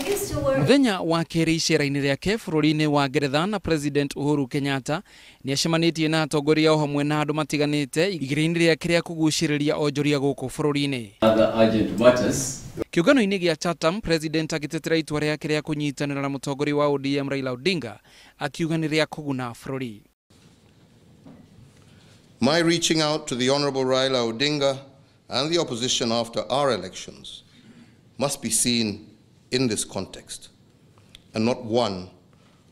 Muthenya wa kerĩ icera-inĩ rĩake bũrũri-inĩ wa Ngeretha na President Uhuru Kenyatta nĩ acemanĩtie na atongoria o hamwe na andũ matiganĩte igeria-inĩ rĩake rĩa kũgucĩrĩria onjoria gũkũ bũrũri-inĩ. Other urgent matters. Kĩũngano-inĩ gĩa Chatham, President agĩtetera itua rĩake rĩa kũnyitanĩra na mũtongoria wa ODM Raila Odinga akiuga nĩ rĩa kũguna bũrũri. My reaching out to the Honorable Raila Odinga and the opposition after our elections must be seen in this context and not one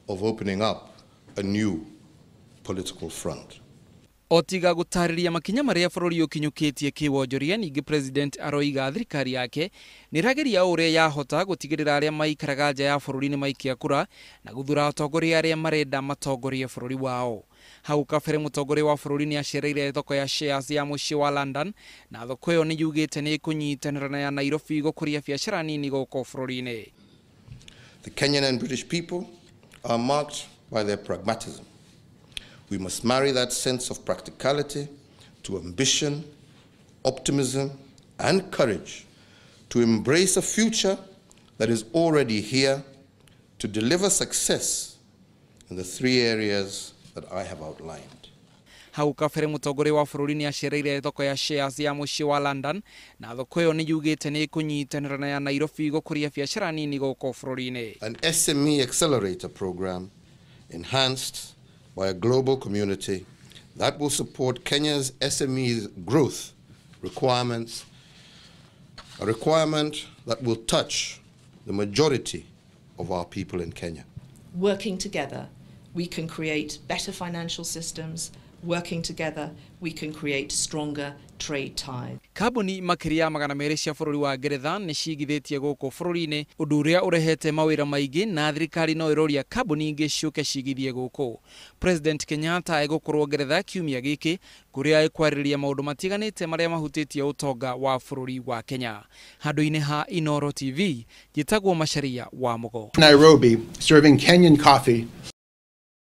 of opening up a new political front. O tiga gũtarĩria makinya marĩa bũrũri ũkinyũkĩtie kĩwonjoria, ningĩ President aroiga thirikari yake nĩ ĩrageria o ũrĩa yahota gũtigĩrĩra arĩa maikaraga nja ya bũrũri nĩ maikia kura na gũthura atongoria arĩa marenda matongorie bũrũri wao. Hau kabere mũtongoria wa bũrũri nĩ acereire thoko ya shares ya mũciĩ wa London na thoko ĩyo nĩ yugĩte nĩ ĩkũnyitanĩra na ya Nairobi gũkũria biacara nini gũkũ bũrũri-inĩ. The Kenyan and British people are marked by their pragmatism. We must marry that sense of practicality to ambition, optimism, and courage to embrace a future that is already here to deliver success in the three areas that I have outlined. Hau kabere mũtongoria wa bũrũri nĩ acereire thoko ya shares ya mũciĩ wa London na thoko ĩyo nĩ yugĩte nĩ ĩkũnyitanĩra na ya Nairobi gũkũria biacara nini gũkũ bũrũri-inĩ. An SME accelerator program enhanced by a global community that will support Kenya's SME growth requirements, a requirement that will touch the majority of our people in Kenya. Working together, we can create better financial systems. Working together, we can create stronger trade ties. Kambuni makĩria ya 200 cia bũrũri wa Ngeretha nĩ cigithĩtie gũkũ bũrũri-inĩ, ũndũ ũrĩa ũrehete mawĩra maingĩ na thirikari no ĩroria kambuni ingĩ ciũke cigithie gũkũ. President Kenyatta egũkorwo Ngeretha kiumia gĩkĩ kũrĩa ekwarĩrĩria maũndũ matiganĩte marĩa mahutĩtie ũtonga wa bũrũri wa Kenya. Handũ-inĩ ha Inooro TV, njĩtagwo Macharia wa Mũgo. Nairobi, serving Kenyan coffee.